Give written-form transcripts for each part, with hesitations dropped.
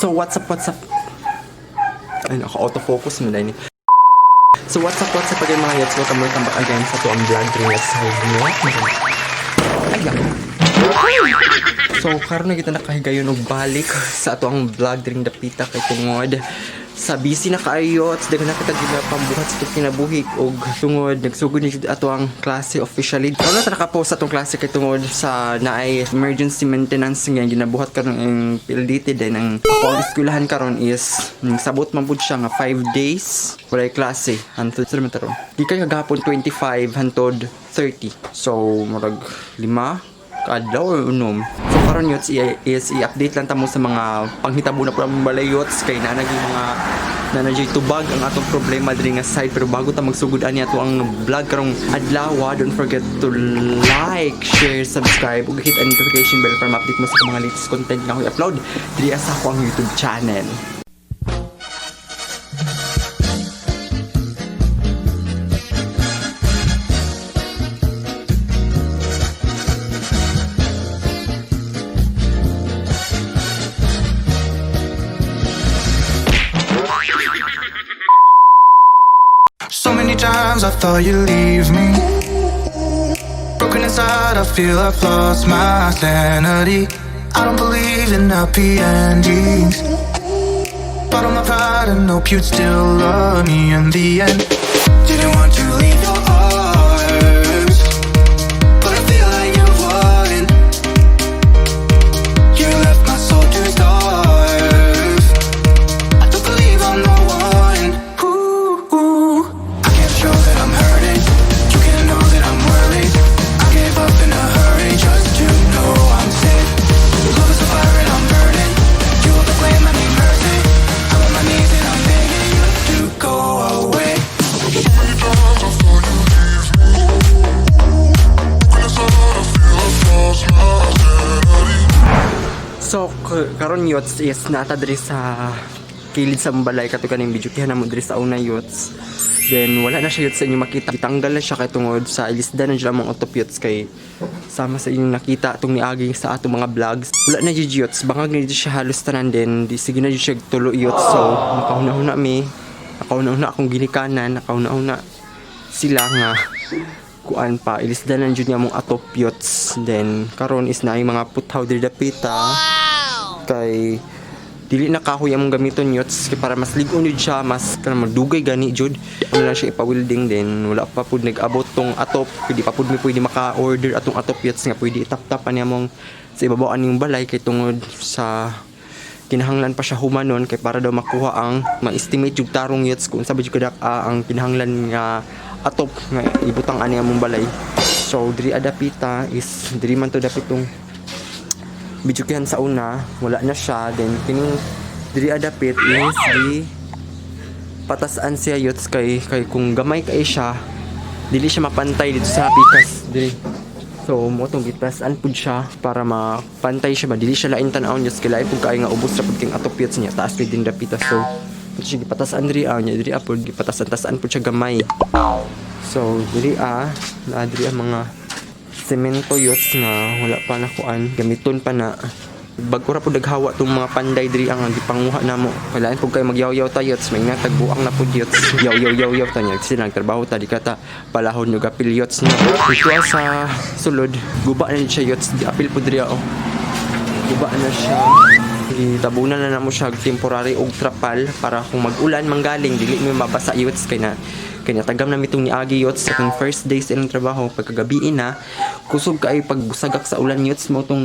So what's up? Ay, naka-autofocus mo na. So what's up again, mga yots? Welcome, welcome back again sa atuang vlog diri sa side niyo. Ay lang. So karon na kita nakahigayon og balik sa atuang vlog diring dapita kay tungod sa busy na kaayo, daghan na kita pambuhat sa atong kinabuhi og tungod nagsugod ni jud ato ang klase officially. Karon na ta nakapost atong klase kay tungod sa naay emergency maintenance nga ginabuhat karon ang PLDT. Din ang ako ang eskwelahan karon is sabot man pud siya nga 5 days walay klase hantod sa man taron. Gikan kagahapon 25 hantod 30. So murag 5 kaadlaw or 6. So karon, yots, is i-update lang ta mo sa mga panghitabo na pud ang balay, yots, kay naa naging mga na tubag ang atong problema diri nga side. Pero bago ta magsugod ani ato ang vlog karong adlaw, don't forget to like, share, subscribe ug hit ang notification bell para ma-update mo sa mga latest content nga ako i-upload diri sa ako ang YouTube channel. So many times I thought you'd leave me. Broken inside, I feel I've lost my sanity. I don't believe in happy endings. Bottle my pride and hope you'd still love me in the end. Didn't want to leave your arms, but I feel like you wouldn't. You left my soul to starve. I don't believe I'm the one. Ooh, ooh. I can't show that I'm hurting. You can't know that I'm worried. I gave up in a hurry just to know I'm safe. Love is a fire and I'm burning. You will proclaim my name mercy. I'm on my knees and I'm begging you to go away. Many times I thought you'd leave me. Broken inside, I feel I've lost my sanity. So, karon, yots, is nata diri sa kilid sa balay kato kaning video kaya namo diri sa una, yots. Then wala na siya, yots, sa inyo makita. Gitanggal na siya kay tungod sa ilisda na jud among atop, yots, kay sama sa inyong nakita atong niagi sa atong mga vlogs. Wala na jud, yots, bangag na jud siya halos tanan din. Di sige na jud siya tulo, yots. So makahuna-huna mi. Nakahuna-huna akong ginikanan, nakahuna-huna sila nga kuan pa ilisda na jud nga among atop, yots. Then karon is naay mga puthaw diri dapita kay dili na kahoy among gamiton, yots, kay para mas lig-on jud siya, mas kanang magdugay gani jud. Ano lang siya ipa-welding din. Wala pa pud nag-abot tong atop, pwede pa pud mi pwede maka-order atong atop, yots, nga pwede itap-tap ani among sa ibabaw aning balay kay tungod sa kinahanglan pa siya humanon kay para daw makuha ang ma-estimate jud tarong, yots, kung unsa ba jud kadak ang kinahanglan nga atop nga ibutang ani among balay. So diri adapita is diri man to dapit tong bidyukihan sa una, wala na siya. Then kining diri adapit is di patasan siya, yots, kay kung gamay kay siya dili siya mapantay dito sa pikas diri. So mo tong gitasan pud siya para mapantay siya ba, dili siya lain tan-awon, yots, kay lain pud kaayo nga ubos ra pud king atop, yots, niya taas kay din dapita. So pud siya gipatasan diri ah, nya diri ah pud gipatasan-tasan pud siya gamay. So diri ah naa diri ang mga semento, yots, nga wala pa na kuan, gamiton pa na. Bag-o ra pud naghawa tong mga panday diri ang gipanguha namo. Kailangan pud kayo magyaw-yaw ta, yots, may nga tagbuang na pud, yots. Yaw yaw yaw yaw ta niya kasi nagtrabaho ta, di ka ta palahon yung apil, yots, na ito sa sulod guba na siya, yots. Di apil pud diri oh, guba na siya. Tabunan na namo siya temporary og trapal para kung mag-ulan manggaling dili mi mabasa, yots, kay natagam na mitong niagi, yots, sa akong first days ilang trabaho. Pagkagabi na kusog kay pagsagak sa ulan, yots, mo tong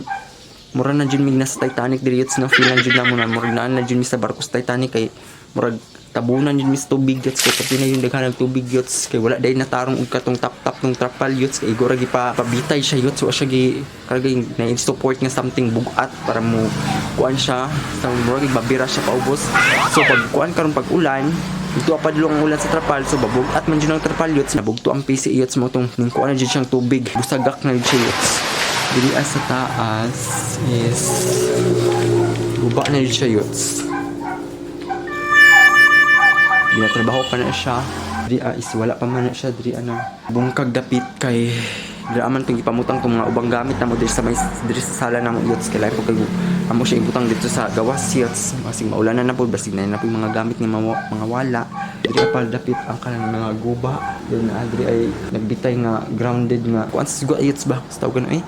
mura na jud mig nasa Titanic diri, yots, no? Feel na jud namo na murag naa na jud mi sa barko sa Titanic kay murag tabunan jud mi sa tubig, yots, kay pati na yung daghan og tubig, yots, kay wala dai natarong og katong tap-tap nung trapal, yots, kay igora gi pa pabitay siya, yots. Wa siya gi kargay na support nga something bugat para mo kuan siya sa murag babira siya paubos. So pag kuan karon, pag ulan dito pa ang ulan sa trapal, so babugat man jud ang trapal, yots, nabugto ang PC, yots, mo tong ning kuan na jud siyang tubig, busagak na jud siya, yots. Diri sa taas is guba na jud siya, yots. Ginatrabaho pa na siya. Diri is wala pa man na siya diri ano bungkag dapit kay Dira man itong gipamutang itong mga ubang gamit namo diri sa may diri sa sala namo, yots, kay lain po kay amo siya ibutang dito sa gawas, yots, basig maulanan na po, basig na na po yung mga gamit nga mga wala. Diri pa dapit ang kanang mga guba. Then diri ay nagbitay nga grounded nga kuan sa siguro, yots, ba sa tawag eh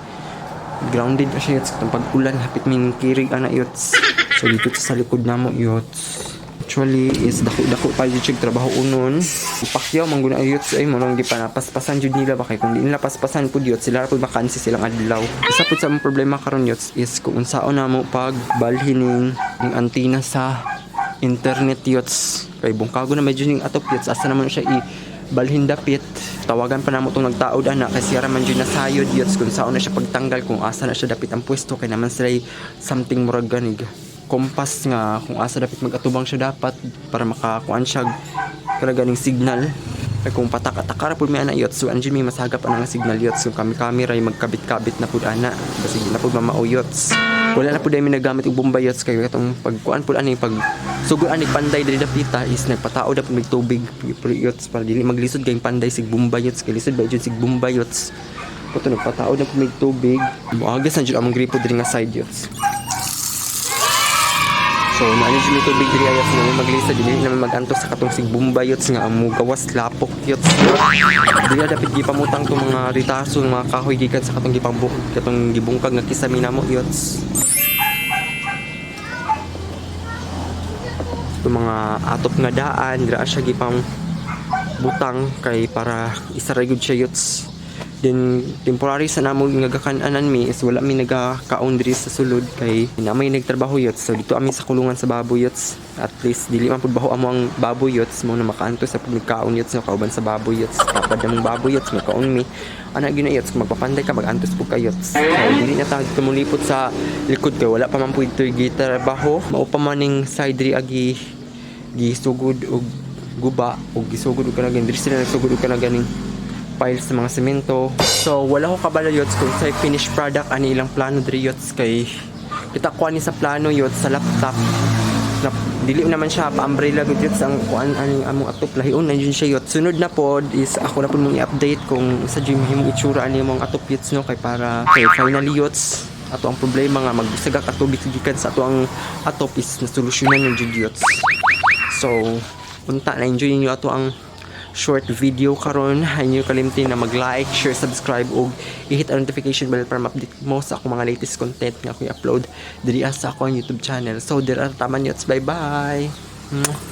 grounded na siya, yots, katong pag-ulan hapit min kirig ana, yots. So dito sa likod namo, yots, actually is dako-dako pa jud siya trabaho unon. Pakyaw man guna, yots, ay mo nang di pa napaspasan jud nila ba, kay kung di nila paspasan pud, yots, sila ra pud makansi silang adlaw. Isa pud sa among problema karon, yots, is kung unsaon namo pag balhin ning antina sa internet, yots, kay bungkago na medyo ning atop, yots. Asa naman siya i balhin dapit? Tawagan pa namo tong nagtaod ana kay siya ra man jud nasayod, yots, kung saan na siya pagtanggal, kung asa na siya dapit ang pwesto, kay naman sila something murag ganig kompas nga kung asa dapit magatubang siya dapat para makakuan siya kada ganing signal. Kay kung patak-ataka ra pud mi ana, yots, so anjud may masagap ana nga signal, yots. Kung kami-kami ray magkabit-kabit na pud ana, basig na pud mamao, yots. Wala na pud mi nagamit og bomba, yots, kay katong pagkuan pud ani, pag sugod ani panday diri dapita is nagpatao na pud mig tubig, yots, para dili maglisod kay panday sig bomba, yots, kay lisod ba jud sig bomba, yots. Kuto nagpatao na pud mig tubig. Moagas na jud among gripo diri nga side, yots. So, naano jud may tubig diri ayos na maglisa, dili naman magantos sa katong sig bomba, yots, nga amo gawas lapok, yots. Dili dapat gipamutang tong mga ritaso ng mga kahoy gikan sa katong gipambuk katong gibungkag nga kisame namo, yots. Itong mga atop nga daan, dira siya gipang butang kay para isa ra gud siya, yots. Then temporary sa namo nga gakan-anan mi is wala mi nagakaon diri sa sulod kay na may nagtrabaho, yots. So dito ami sa kulungan sa baboy, yots. At least dili man pud baho amo ang baboy, yots, mo na makaanto sa pagkaon, yots, no kauban sa baboy, yots. Tapad namong baboy, yots, makaon mi. Ana gyud na, yots, kung magpapanday ka magantos pud ka, yots. So dili na ta dito mulipot sa likod kay wala pa man pud ito'y gitrabaho. Mao pa man ning side diri agi gisugod og guba og gisugod og kanang diri sila nagsugod og kanang ganing piles sa mga semento. So wala ko kabalo, yots, kung sa finished product ani ilang plano diri, yots, kay kita kuha ni sa plano, yots, sa laptop na dili naman siya pa umbrella gud, yots, ang kuan ani among atop lahion na jud siya, yots. Sunod na pod is ako na pod mong i-update kung sa jud mahimong itsura ani among atop, yots, no, kay para kay finally, yots, ato ang problema nga magsagak at tubig gikan sa ato ang atop is nasolusyonan ng jud, yots. So, unta na enjoy niyo ato ang short video karon. Hay niyo kalimti na mag-like, share, subscribe ug i-hit ang notification bell para ma-update mo sa akong mga latest content nga ako i-upload diri sa akong YouTube channel. So, dira taman, yots. Bye-bye. Mwah.